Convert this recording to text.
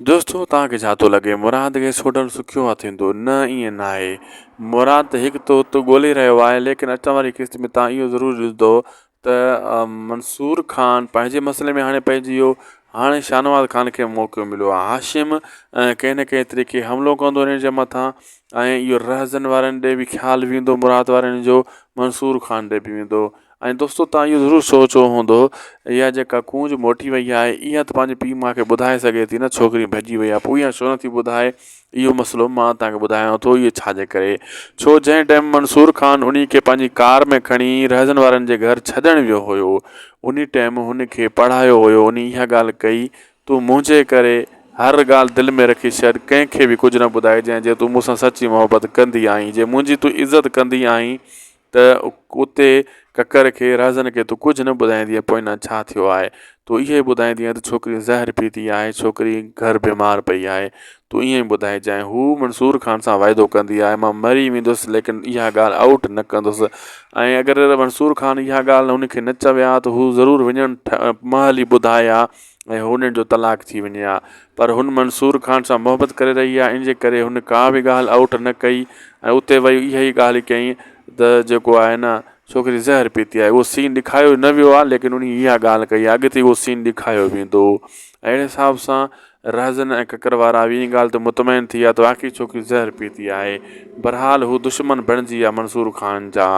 دوستو توهان کي ڇا ٿو لڳي مراد کي سوڍل سکيو آ ٿيندو نه ائين ناهي مراد ته هڪ ته اتي ڳولي رهيو آهي ليڪن اچڻ واري قسط ۾ توهان اهو ضرور ڏسندو ته منصور خان پنهنجي مسئلي ۾ هاڻي پئجي ويو هاڻي شاهنواز خان کي موقعو مليو آهي هاشم ڪنهن نه ڪنهن طريقي حملو ڪندو انهن جي مٿان ۽ اهو رهزن وارن ڏي به خيال ويندو مراد وارن جو منصور خان ڏي به ويندو ۽ دوستو توهان اهو ضرور سوچيو هوندو اها جيڪا ڪونج موٽي وئي آهي اها ته پنهنجي پيء ماء کي ٻڌائي سگهي ٿي نه ڇوڪري ڀڄي وئي آهي پوء اها ڇو نٿي ٻڌائي اهو مسئلو مان توهان کي ٻڌايان ٿو اهو ڇا جي ڪري ڇو جنهن ٽائيم منصور خان انهي کي پنهنجي ڪار ۾ کڻي رهزن وارن جي گهر ڇڏڻ ويو هيو انهي ٽائيم هن کي پڙهايو هيو انهي اها ڳالهه ڪئي تون منهنجي ڪري هر ڳالهه دل ۾ رکي ڇڏ ڪنهن کي به ڪجهه نه ٻڌائجانء جي تون مون سان سچي محبت ڪندي آهين جي منهنجي تون عزت ڪندي آهين ته اتي ڪڪر کي، رهزن کي تون ڪجهه نه ٻڌائيندينء پوئنا ڇا ٿيو آهي؟ تون اهو ئي ٻڌائيندينء ته ڇوڪري زهر پيتي آهي، ڇوڪري گهر بيمار پئي آهي. تون ائين ئي ٻڌائجانء. هوء منصور خان سان واعدو ڪندي آهي، مان مري ويندس ليڪن اها ڳالهه آئوٽ نه ڪندس ۽ اگر منصور خان اها ڳالهه هن کي نه چوي ها ته هو ضرور وڃڻ مهل ئي ٻڌائي ها ۽ هنن جو طلاق ٿي وڃي ها پر هن منصور خان سان محبت ڪري رهي آهي ان جي ڪري هن ڪا به ڳالهه آئوٽ نه ڪئي ۽ اتي وئي اها ئي ڳالهه ڪيائين ته جيڪو آهي نه ڇوڪري زهر پيتي آهي اهو سين ڏکايو نه ويو آهي ليڪن انهي اها ڳالهه ڪئي آهي اڳتي اهو سين ڏکايو ويندو اهڙي حساب سان رهزن ۽ ڪڪر وارا به ان ڳالهه تي مطمئن ٿي ويا ته واقعي ڇوڪري زهر پيتي آهي بهرحال هو دشمن بڻجي ويا منصور خان جا.